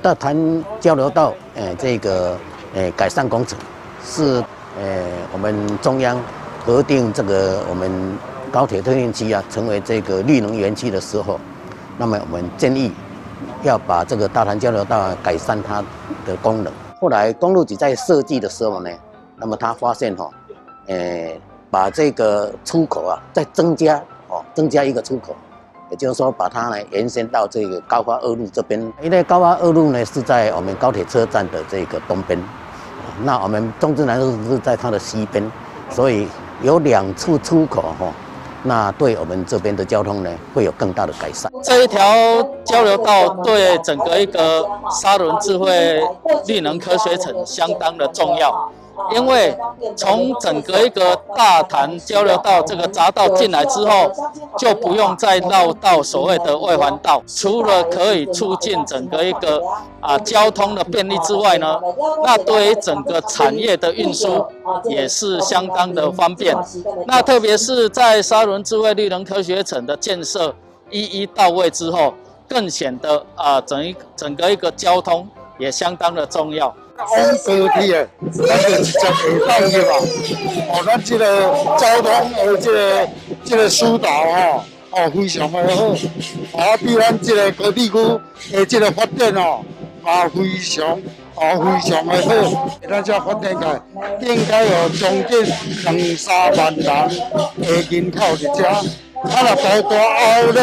大潭交流道，這個改善工程是我們中央核定這個我們高鐵特定區啊，成為這個綠能園區的時候，那麼我們建議要把這個大潭交流道改善它的功能。後來公路局在設計的時候呢，那麼他發現哈，把這個出口啊再增加哦，增加一個出口，也就是說把它呢延伸到這個高發二路這邊，因為高發二路呢是在我們高鐵車站的這個東邊，那我們中正南路是在它的西邊，所以有兩處出口哈。那對我們這邊的交通呢，會有更大的改善。這一條交流道對整個一個沙崙智慧綠能科學城相當的重要，因為從整個一個大潭交流道這個匝道進來之後，就不用再繞到所謂的外環道。除了可以促進整個一個交通的便利之外呢，那對於整個產業的運輸也是相當的方便。那特別是在沙崙智慧綠能科學城的建設一一到位之後，更顯得整個一個交通也相當的重要。往高鐵的，咱就直接會當入啊！哦，咱這個交通的這個疏導吼，哦，非常的好。啊，對咱這個高鐵區的這個發展哦，啊，非常哦，非常的好。咱這發展起來，應該有將近兩三萬人的人口佇遮。啊，若包括後咧，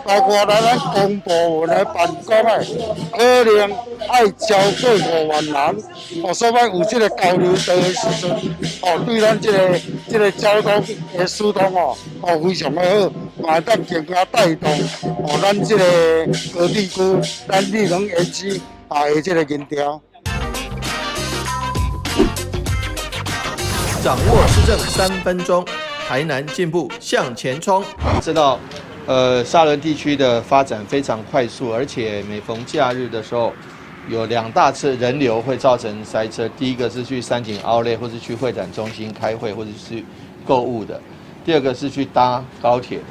包括咱公部門的辦公的，可能愛超過5萬人。哦，所以有這個交流道的時陣，哦，對咱這個交通的疏通哦，哦，非常的好，嘛會當更加帶動哦，咱這個高鐵區、咱綠能園區啊的這個人潮。掌握施政3分鐘。台南進步向前衝。知道，沙崙地區的發展非常快速，而且每逢假日的時候，有兩大次人流會造成塞車。第一個是去三井奧萊，或是去會展中心開會，或者是購物的；第二個是去搭高鐵的，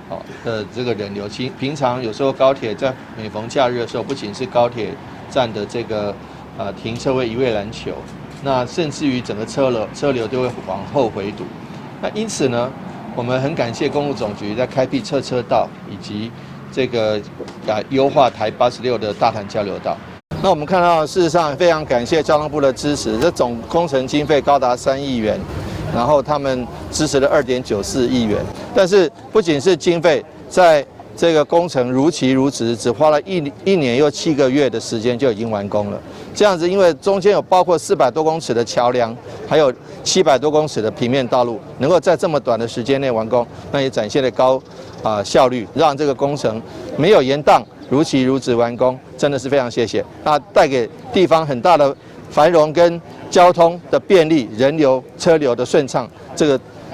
好的這個人流。其平常有時候高鐵在每逢假日的時候，不僅是高鐵站的這個停車位一位難求，那甚至於整個車流都會往後回堵。那因此呢，我們很感謝公路總局在開闢側車道以及這個優化台86的大潭交流道。那我們看到，事實上非常感謝交通部的支持，這總工程經費高達3億元，然後他們支持了2.94億元。但是不僅是經費，在這個工程如期如質，只花了一年又7個月的時間就已經完工了。這樣子，因為中間有包括400多公尺的橋梁，還有700多公尺的平面道路，能夠在這麼短的時間內完工，那也展現了高效率，讓這個工程沒有延宕，如期如質完工，真的是非常謝謝。那帶給地方很大的繁榮跟交通的便利，人流車流的順暢，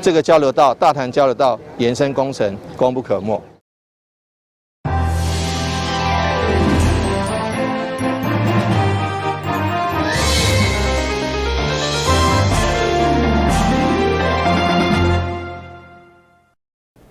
這個交流道大潭交流道延伸工程功不可沒。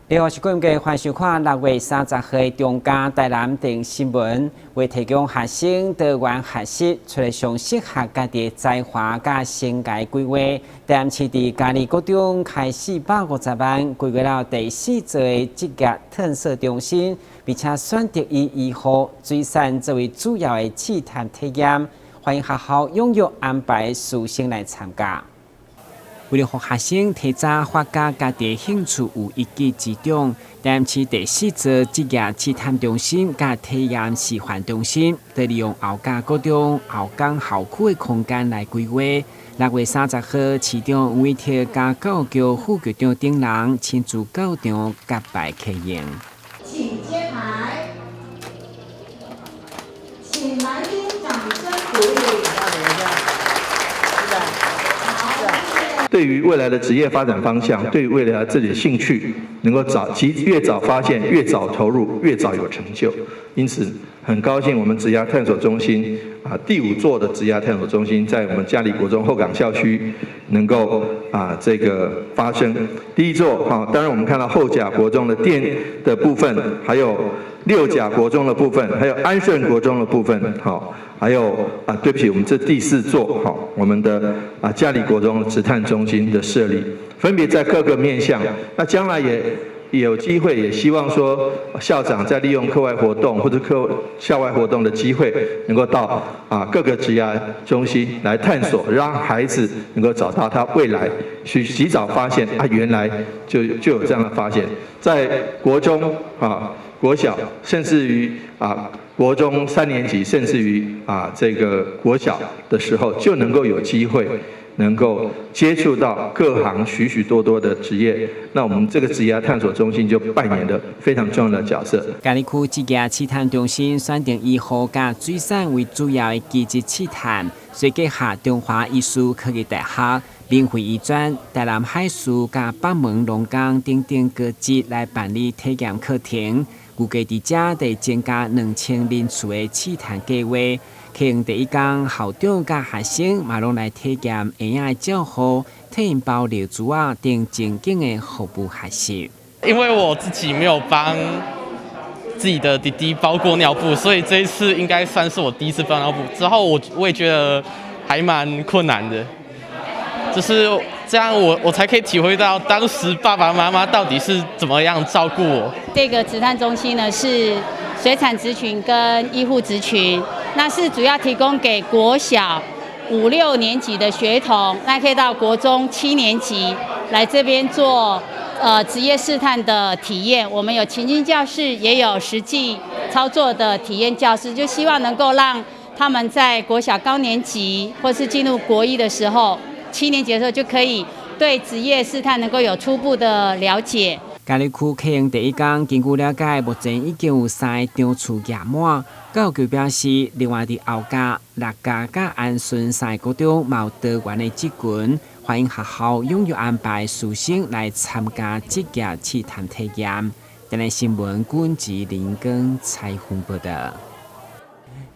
你好，是觀眾，歡迎收看6月30號的中嘉台南電新聞，為提供學生多元學習，出來上適合家己的才華佮生涯規劃。台南市佇嘉義國中開450萬，規劃了第四座的職業探索中心，並且選擇以醫護、水產作為主要的試探體驗，歡迎學校踴躍安排師生來參加。為了予學生提早發覺家己的興趣有一技之長，台南市第四座職業試探中心佮體驗示範中心，得利用後甲國中後港校區的空間來規劃。6月30號，市長委託嘉教局副局長等人親自到場揭牌啟用。請揭牌，請來賓掌聲鼓勵。對於未來的職業發展方向，對於未來自己的興趣，能夠早及越早發現，越早投入，越早有成就。因此，很高興我們職涯探索中心啊，第五座的職涯探索中心在我們嘉里國中後港校區能夠啊這個發生。第一座哈，當然我們看到後甲國中的電的部分，還有六甲國中的部分，還有安順國中的部分，好，還有啊，對不起，我們這第四座哈，我們的啊嘉里國中職探中心的設立，分別在各個面向，那將來也有機會，也希望說校長在利用課外活動或者課校外活動的機會，能夠到啊各個職涯中心來探索，讓孩子能夠找到他未來，去及早發現啊，原來就有這樣的發現，在國中啊、國小，甚至於啊國中三年級，甚至於啊這個國小的時候，就能夠有機會，能夠接觸到各行許許多多的職業，那我們這個職涯探索中心就扮演了非常重要的角色。嘉里區職業試探中心選定以漁佮水產為主要的技職試探，隨結合中華醫事科技大學、明慧醫專、台南海事佮北門農工等等高職來辦理體驗課程，預計佇遮得增加2000人次的試探計劃。啟用第一工，校長佮學生嘛攏來體驗嬰仔的照護、替𪜶包尿苴仔等情景的服務學習。因為我自己沒有幫自己的弟弟包過尿布，所以這一次應該算是我第一次包尿布。之後我也覺得還蠻困難的，就是這樣我才可以體會到當時爸爸媽媽到底是怎麼樣照顧我。這個職探中心呢是水產職群跟醫護職群。那是主要提供給國小五六年級的學童，那可以到國中七年級來這邊做職業試探的體驗。我們有情境教室，也有實際操作的體驗教室，就希望能夠讓他們在國小高年級或是進入國一的時候，七年級的時候就可以對職業試探能夠有初步的了解。嘉里區啟用第一工，根據了解，目前已經有三個場次額滿。教育局表示，另外佇後甲、六甲佮安順三個國中，嘛有多元的職群，歡迎學校踴躍安排師生來參加職業試探體驗。電視新聞，軍籍林根採訪報道。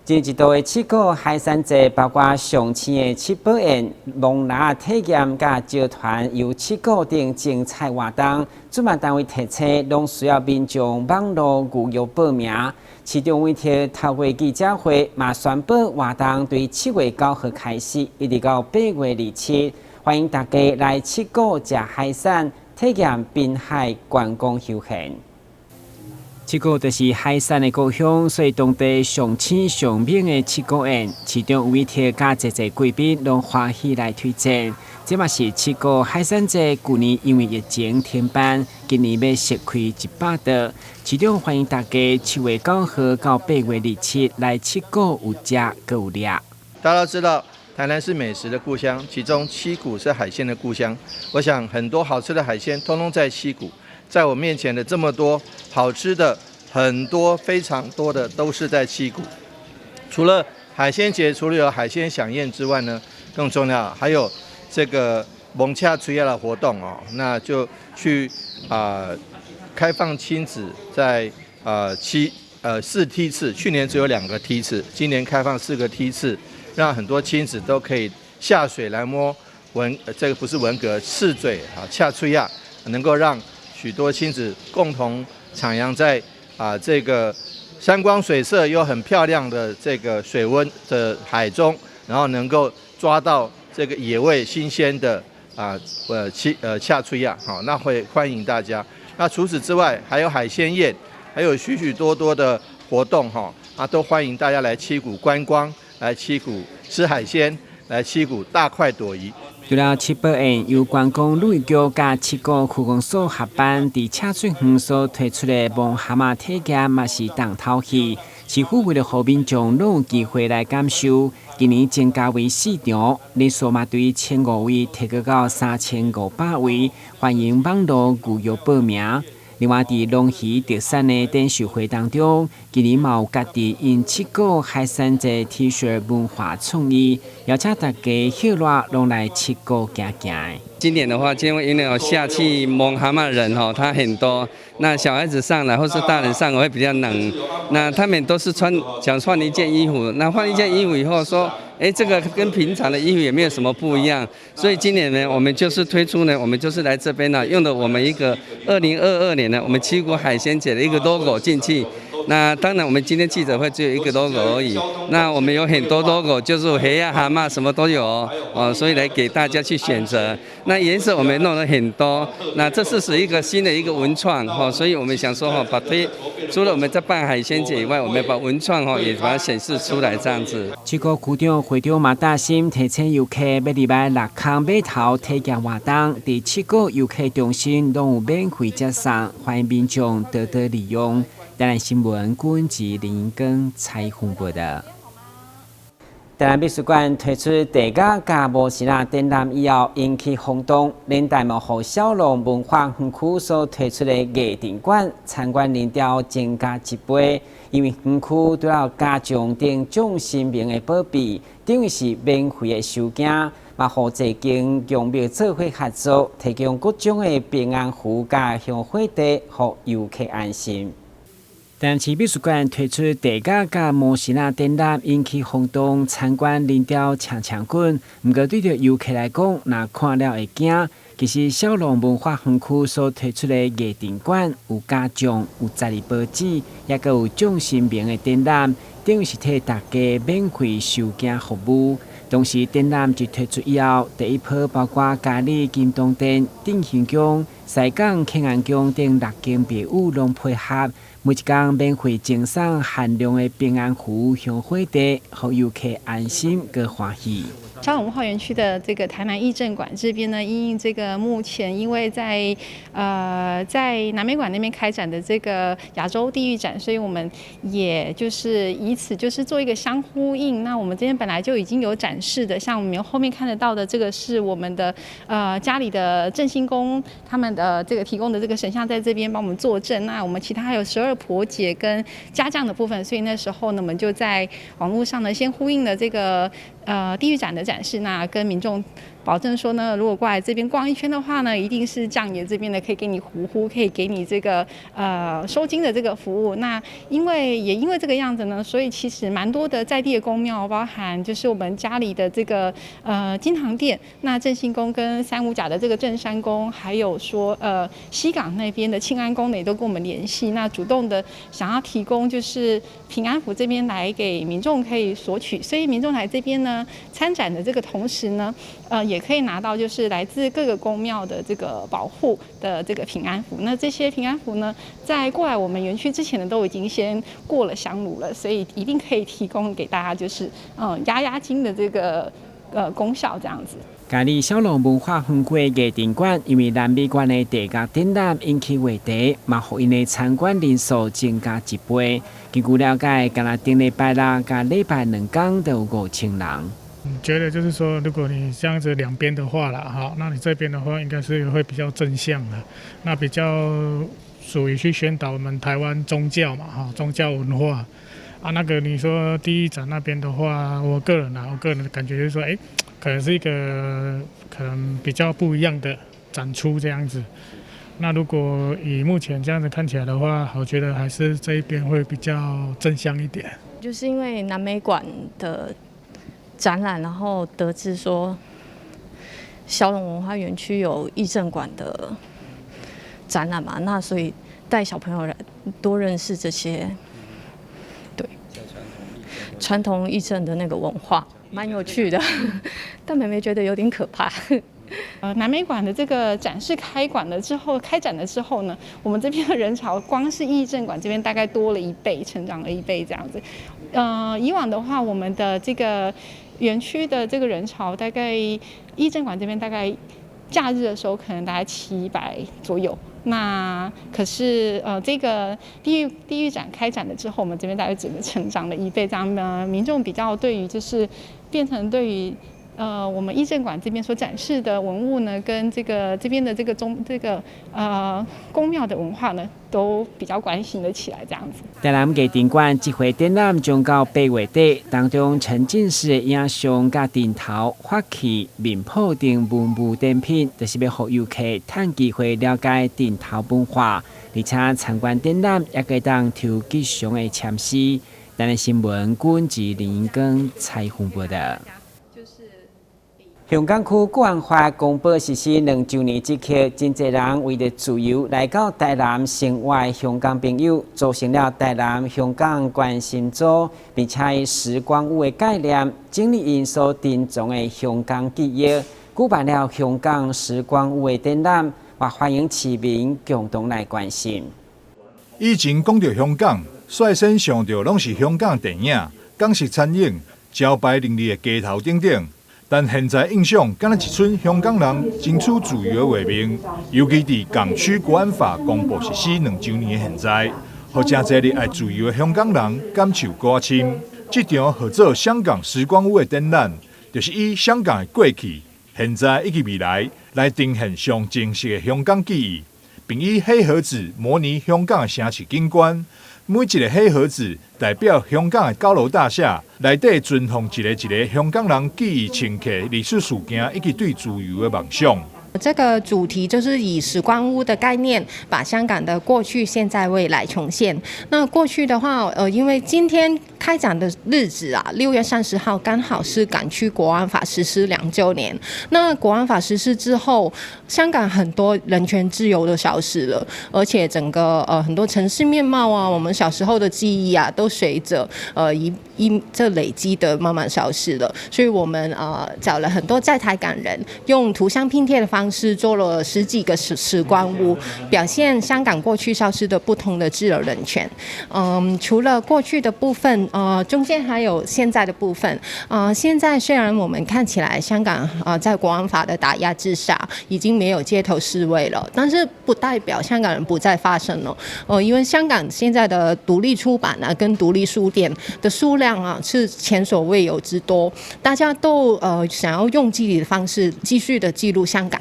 今年一度的七股海產節，包括上�ュ的七寶宴、摸蜊體驗、佮招團遊七股等精彩活動，主辦單位提醒，攏需要民眾網路預約報名。市長委託透過記者會，嘛宣布活動對7月9號開始，一直到8月27，歡迎大家來七股食海產，體驗濱海觀光休閒。七股就是海產的故鄉，所以當地上媠上名的七股宴，市長委託佮濟濟貴賓攏歡喜來推薦。這嘛是七股海產節，舊年因為疫情停辦，今年欲續開100桌。市長歡迎大家7月9號到8月27來七股有食閣有掠。大家都知道，台南是美食的故鄉，其中七股是海鮮的故鄉。我想很多好吃的海鮮，通通在七股。在我面前的這麼多好吃的，很多非常多的都是在七股。除了海鮮節，除了有海鮮饗宴之外呢，更重要還有這個摸刺喙仔的活動哦。那就去開放親子在四梯次，去年只有兩個梯次，今年開放四個梯次，讓很多親子都可以下水來摸文，這個不是文蛤，刺嘴啊，刺喙仔，能夠讓許多親子共同徜徉在啊這個山光水色又很漂亮的這個水溫的海中，然後能夠抓到這個野味新鮮的啊刺喙仔，好，那會歡迎大家。那除此之外，還有海鮮宴，還有許許多多的活動哈，啊都歡迎大家來七股觀光，來七股吃海鮮，來七股大快朵頤。除了七寶宴由觀光旅遊局佮七股區公所合辦，佇赤水園所推出的摸蚶仔體驗嘛是重頭戲。市府為了予民眾攏有機會來感受，今年增加為四場，人數嘛對1500位提高到3500位，歡迎網路預約報名。另外，佇龍魚特產的展售會當中，今年嘛有家己用七股海產節 T 恤文化創意，邀請大家歇熱攏來七股行行。今年的話，因為有下去摸蛤蟆人吼，他很多，那小孩子上來或是大人上來會比較冷，那他們都是穿想換一件衣服，那換一件衣服以後說，哎，這個跟平常的衣服也沒有什麼不一樣，所以今年呢，我們就是推出呢，我們就是來這邊呢，用了我們一個2022年呢，我們七股海鮮節的一個 logo 進去。那當然，我們今天記者會只有一個 logo 而已。那我們有很多 logo，就是黑啊、蛤蟆什麼都有哦，所以來給大家去選擇。那顏色我們弄了很多，那這是屬於一個新的一個文創哈，所以我們想說哈，把推除了我們在辦海鮮節以外，我們把文創哈也把它顯示出來，這樣子。七股區長會長馬大心提醒遊客，欲入來六空碼頭體驗活動，佇七股遊客中心攏有免費接送，歡迎民眾多多利用。台南新聞軍籍林根採訪報道。台南美術館推出地角佮模型仔展覽以後，引起轟動，連帶嘛予小龍文化園區所推出的藝陣館參觀人潮增加一倍。因為園區除了加強等眾神明的保庇，等於是免費的收驚，嘛予濟間宮廟做伙合作，提供各種的平安符佮香火茶，予遊客安心。台南市美術館推出地角佮模型仔展覽，引起轟動，參觀人潮搶搶滾。毋過對著遊客來講，若看了會驚。其實小龍文化園區所推出的藝陣館有家將、有十二寶子，抑閣有眾神明的展覽，等於是替大家免費收驚服務。同時，展覽一推出以後，第一波包括嘉里金堂殿、鎮興宮、西港慶安宮等六間廟宇攏配合，每一工免費贈送限量的平安符、香火茶，予遊客安心閣歡喜。小龍文化園區的這個台南藝陣館這邊呢，因應這個目前因為在南美館那邊開展的這個亞洲地獄展，所以我們也就是以此就是做一個相呼應。那我們這邊本來就已經有展示的，像我們後面看得到的這個是我們的家裡的鎮星宮他們的這個提供的這個神像在這邊幫我們坐鎮。那我們其他還有十二婆姐跟家將的部分，所以那時候呢，我們就在網絡上呢先呼應了這個地獄展的展示，那跟民眾保證說呢，如果過來這邊逛一圈的話呢，一定是將爺這邊呢可以給你呼呼，可以給你這個收驚的這個服務。那因為也因為這個樣子呢，所以其實蠻多的在地的宮廟，包含就是我們嘉里的這個金堂殿，那鎮星宮跟三五甲的這個鎮山宮，還有說西港那邊的慶安宮呢，也都跟我們聯繫，那主動的想要提供就是平安符這邊來給民眾可以索取，所以民眾來這邊呢參展的這個同時呢，也可以拿到就是來自各個宮廟的這個保護的這個平安符。那這些平安符呢，在過來我們園區之前呢，都已經先過了香爐了，所以一定可以提供給大家就是壓壓驚的這個功效這樣子。嘉里小龍文化園區的藝陣館，因為南美館的地角展覽引起話題，嘛予𪜶的參觀人數增加一倍。根據了解，干焦頂禮拜六佮禮拜兩工都有5000人。覺得就是說，如果你這樣子兩邊的話啦，哈，那你這邊的話應該是會比較正向的，那比較屬於去宣導我們台灣宗教嘛，哈，宗教文化。啊，那個你說地獄展那邊的話，我個人的感覺就是說，哎，可能是一個可能比較不一樣的展出這樣子。那如果以目前這樣子看起來的話，我覺得還是這一邊會比較正向一點。就是因為南美館的展覽，然後得知說小龍文化園區有藝陣館的展覽嘛，那所以帶小朋友來多認識這些，對，傳統藝陣的那個文化，蠻有趣的，但妹妹覺得有點可怕。南美館的這個展示開館了之後，開展了之後呢，我們這邊的人潮，光是藝陣館這邊大概多了一倍，成長了一倍這樣子。以往的話，我們的這個園區的這個人潮，大概藝陣館這邊大概假日的時候可能大概700左右。那可是這個地獄展開展了之後，我們這邊大概整個成長了一倍，這樣呢，民眾比較對於就是變成對於我們藝政館這邊所展示的文物呢，跟這個這邊的這個宗這個宮廟的文化呢，都比較關心得起來，這樣子。台南藝展館這回展覽將到8月底，當中沉浸式的影像、佮燈頭、法器、面譜等文物展品，就是欲予遊客趁機會了解燈頭文化，而且參觀展覽也會當抽吉祥的籤詩。台南新聞軍志林光採訪報道。香港區國安法公布實施2週年之刻，真濟人為著自由來到台南生活的香港朋友，組成了台南香港關心組，並且以時光屋的概念整理𪜶所珍藏的香港記憶，舉辦了香港時光屋的展覽，也歡迎市民共同來關心。以前講著香港，率先想著攏是香港電影、港式餐飲、招牌林立的街頭等等。但現在印象，敢若一村香港人爭取自由的畫面，尤其佇港區國安法公布實施2週年的現在，予誠濟熱愛自由的香港人感受閣較深。這場號做香港時光屋的展覽，就是以香港的過去、現在以及未來來呈現上真實的香港記憶，並以黑盒子模擬香港的城市景觀。每一个黑盒子代表香港的高樓大廈，內底存放一个一个香港人記憶深刻歷史事件以及對自由的夢想。這個主題就是以時光屋的概念，把香港的過去、現在、未來重現。那過去的話，因為今天開展的日子啊，6月30號剛好是港區國安法實施2週年。那國安法實施之後，香港很多人權自由都消失了，而且整個很多城市面貌啊，我們小時候的記憶啊，都隨着這累積的慢慢消失了。所以我們找了很多在台港人，用圖像拼貼的方式做了10幾個時光屋，表現香港過去消失的不同的自由人權。除了過去的部分，中間還有現在的部分。現在雖然我們看起來香港在國安法的打壓之下，已經沒有街頭示威了，但是不代表香港人不再發聲了。因為香港現在的獨立出版啊，跟獨立書店的數量啊，是前所未有之多，大家都想要用自己的方式繼續的記錄香港。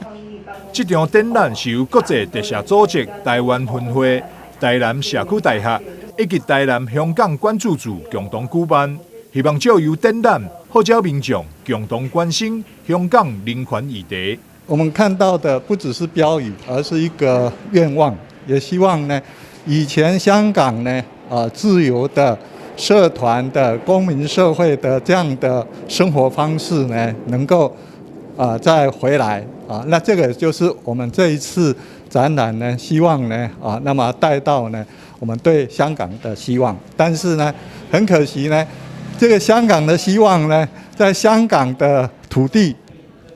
這場展覽是由國際特赦組織台灣分會、台南社區大學以及台南香港關注組共同舉辦，希望藉由展覽號召民眾共同關心香港人權議題。我們看到的不只是標語，而是一個願望，也希望呢，以前香港呢，自由的社團的公民社會的這樣的生活方式呢，能夠再回來啊。那這個就是我們這一次展覽呢，希望呢那麼帶到呢我們對香港的希望。但是呢，很可惜呢，這個香港的希望呢，在香港的土地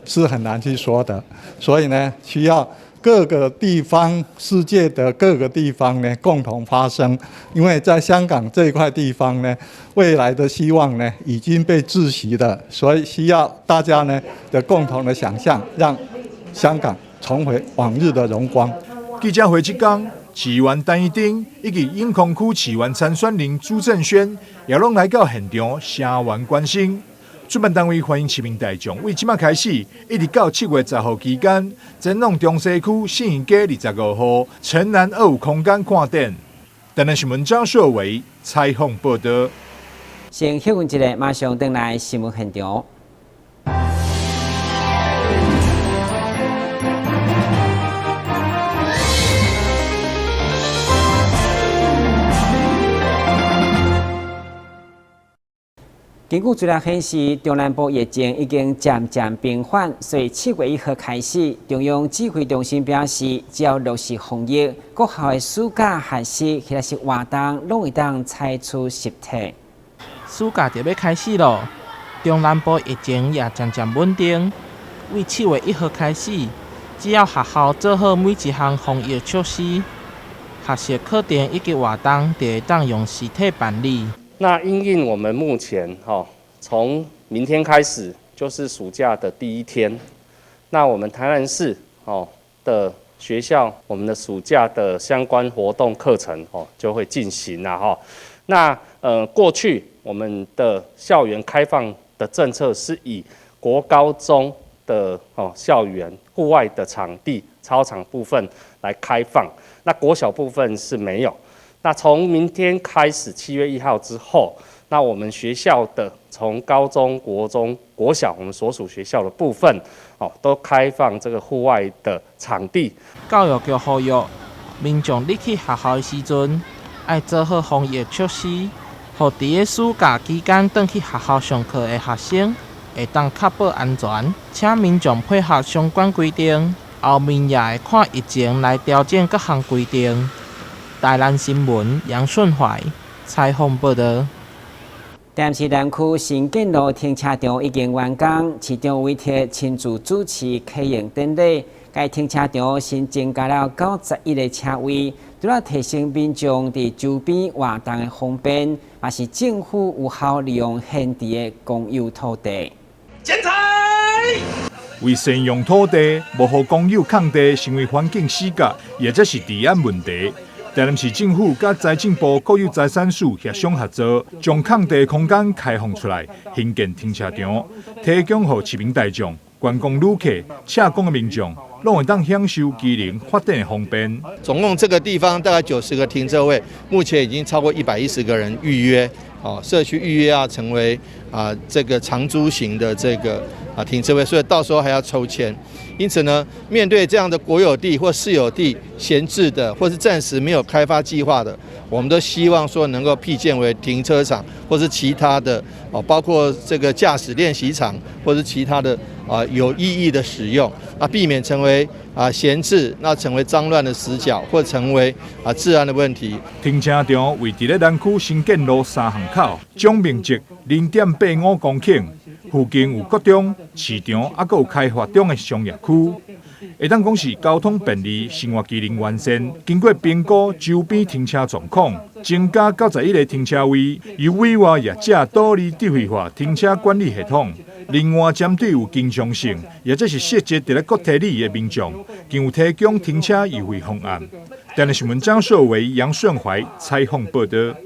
是很難去說的，所以呢，需要各個地方、世界的各個地方呢共同發聲，因為在香港這塊地方呢，未來的希望呢已經被窒息了，所以需要大家呢的共同的想象，讓香港重回往日的榮光。記者會這天，市議員陳怡貞以及永康區市議員參選人朱正軒也攏來到現場聲援關心。主辦單位歡迎市民大眾，為這馬開始，一直到7月10號期間，前往中西區信義街25號城南25空間看展。台南新聞張碩偉採訪報道。先休困一下，馬上轉來新聞現場。根據資料顯示，中南部疫情已經漸漸平緩，所以7月1號開始，中央指揮中心表示，只要落實防疫，各校的暑假學習或者是活動，攏會當採取實體。暑假就欲開始囉，中南部疫情也漸漸穩定。為7月1號開始，只要學校做好每一項防疫措施，學習課程以及活動就會當用實體辦理。那因應我們目前從明天開始就是暑假的第一天，那我們台南市的學校，我們的暑假的相關活動課程就會進行啦。那過去我們的校園開放的政策是以國高中的哦校園戶外的場地操場部分來開放，那國小部分是沒有。那從明天開始，7月1號之後，那我們學校的從高中國中國小，我們所屬學校的部分，哦，都開放這個戶外的場地。教育局呼籲民眾，入去學校的時陣，愛做好防疫措施，予佇咧暑假期間轉去學校上課的學生會當確保安全，請民眾配合相關規定，後面也會看疫情來調整各項規定。台南新聞楊順懷採訪報導。台南市南區新建路停車場已經完工，市長委託親自主持啟用典禮。該停車場新增加了91個車位，除了提升民眾佇周邊活動的方便，嘛是政府有效利用閒置的公有土地。剪彩。為善用土地，無予公有空地成為環境死角，或者是治安問題。台南市政府佮財政部國有財產署協商合作，將空地空間開放出來，興建停車場，提供予市民大眾、觀光旅客、車公的民眾，攏會當享受機能發展的方便。總共這個地方大概90個停車位，目前已經超過110個人預約，哦，社區預約要成為啊這個長租型的這個啊停車位，所以到時候還要抽籤。因此呢，面對這樣的國有地或私有地閒置的，或是暫時沒有開發計劃的，我們都希望說能夠闢建為停車場，或是其他的哦，包括這個駕駛練習場，或是其他的啊有意義的使用，啊，避免成為啊閒置，那成為髒亂的死角，或成為啊治安的問題。停車場位佇咧南區新建路三巷口，總面積0.85公頃。附近有國中、市場，猶閣有開發中的商業區，會當講是交通便利，生活機能完善。經過評估周邊停車狀況，增加91個停車位，由委外業者獨立智慧化停車管理系統。另外，針對有經常性，或者是設置佇咧國體里的民眾，更有提供停車優惠方案。台南新聞張碩偉、楊順懷採訪報導。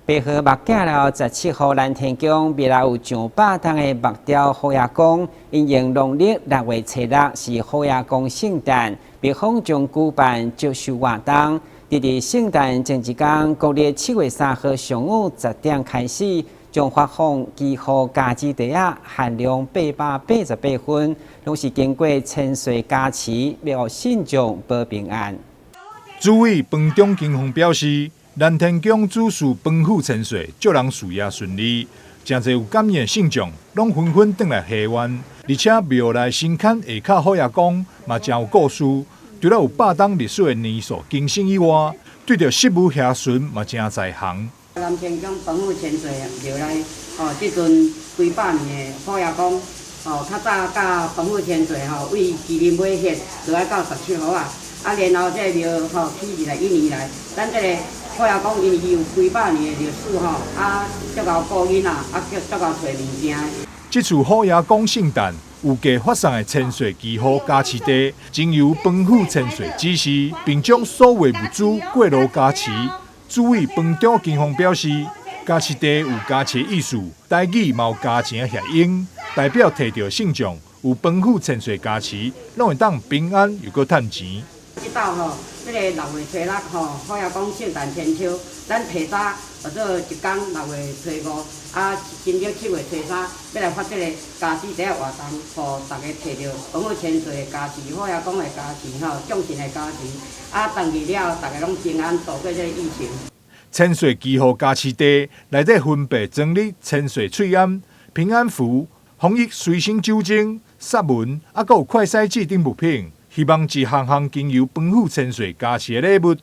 白河木架了17號南天宮，廟內有上百棟的木雕虎爺公，因應農曆6月初6是虎爺公聖誕，廟方將舉辦祝壽活動。佇佇聖誕前一工，國曆7月3號上午10點開始，將發放祈福加持袋仔，限量888份，攏是經過千歲加持，予信眾保平安。主委彭中金峰表示，南天宮主事彭府千歲，祝人事業順利。誠濟有感應的信眾，攏紛紛轉來還願，而且廟內神龛下跤虎爺公嘛誠有故事。除了有百冬歷史的泥塑更新以外，對著食物遐詢嘛誠在行。南天宮彭府千歲廟內，哦，這陣幾百年的虎爺公，哦，較早佮彭府千歲吼，為麒麟尾血落來到17號啊，啊，然後這個廟吼起入來一年來，咱這個。虎爺公因為伊有幾百年的歷史吼，啊，足𠢕顧囡仔，啊，叫足𠢕揣物件。這次虎爺公聖誕有價發送的千歲祈福加持袋，經由彭府千歲指示，並將所有物資過路加持。主委彭長金峰表示，加持袋有加持意思，台語嘛有加錢的諧音，代表提著信眾有彭府千歲加持，攏會當平安又閣趁錢。這道吼，這個6月初6吼，虎爺公聖誕千秋，咱提早或做一工6月初5，啊，今日7月初3，欲來發這個加持袋活動，予大家提著彭府千歲的加持，虎爺公的加持吼，眾神的加持，啊，轉去了後，大家攏平安度過這個疫情。千歲祈福加持袋內底分別裝入千歲喙罨、平安符、防疫隨身酒精、殺蚊，猶閣有快篩劑等物品。希望一項項經由彭府千歲加持的禮物，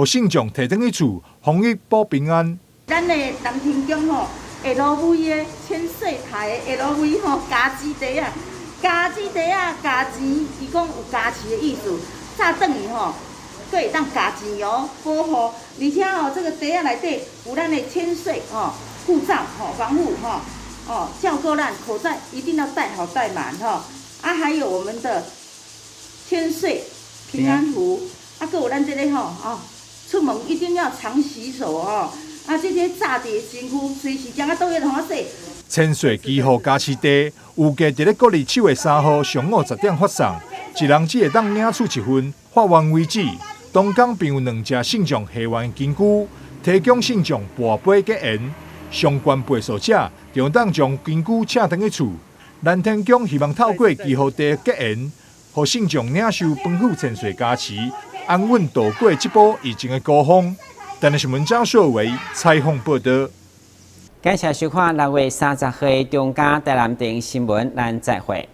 予信眾提轉去厝，防疫保平安。咱的南天宮吼，LV 的千歲台的 LV 吼，加持袋仔，加持袋仔加錢，伊講有加持的意思，早轉去吼，閣會當加錢哦，保護。而且吼，這個袋仔內底有咱的千歲吼護照吼防護吼哦，照顧咱口罩一定要戴好戴滿吼。啊，還有我們的千歲平安符，啊，閣有咱這個吼哦，出門一定要常洗手哦，啊，這些紮佇身軀，隨時將啊倒去通啊洗。千歲祈福加持袋，預計佇咧國曆7月3號上午10點發送，一人只會當領取一份，發完為止。當工並有兩隻信眾還願金龜，提供信眾跋杯結緣。相關跋數者就當將金龜請轉去厝。南天宮希望透過祈福袋結緣，予信眾領受豐富千歲加持，安穩度過這波疫情的高峰。台南新聞張秀維採訪報道。感謝收看6月30號的中嘉台南電新聞，咱再會。